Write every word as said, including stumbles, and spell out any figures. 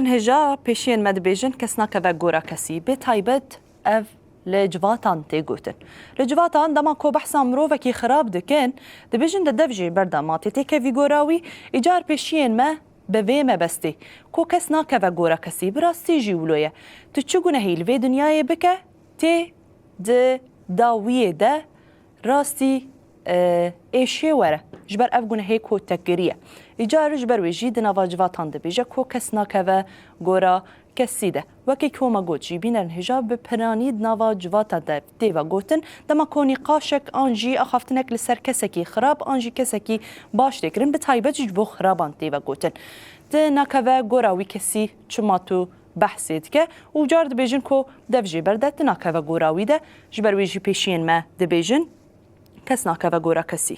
Hêja pêşiyên me dibêjin kes nakeve gora kesî. Bi taybet ev li civatan tê gotin. Li civatan dema ku behsa mirovekî xirab dikin, dibêjin di dev jê berda ma tê têkevî gora wî, îcar pêşiyên me bi vê mebestê ku kes nakeve gora kesî, bi rastî jî wilo ye. Tu çi gunehî li vê dinyayê bike, tê di dawiyê de rastî, e, êşê were. Ji ber ev gunehê ku te kiriye. Îcar ji ber wê jî di nava civatan dibêje ku kes nakeve gora kesî de. Wekî ku me got jî, bînerin hêja bi piranî di nava civata de tê ve gotin, dema ku nîqaşek an jî axaftinek li ser kesekî xirab an jî kesekî baş tê kirin, bi taybet jî ji bo xiraban tê ve gotin. Di nakeve gora wî kesî çima tu behsê dike û car dibêjin ku dev jê berde, tu nakeve gora wî de, ji ber wê jî pêşiyên me dibêjin kes nakeve gora kesî.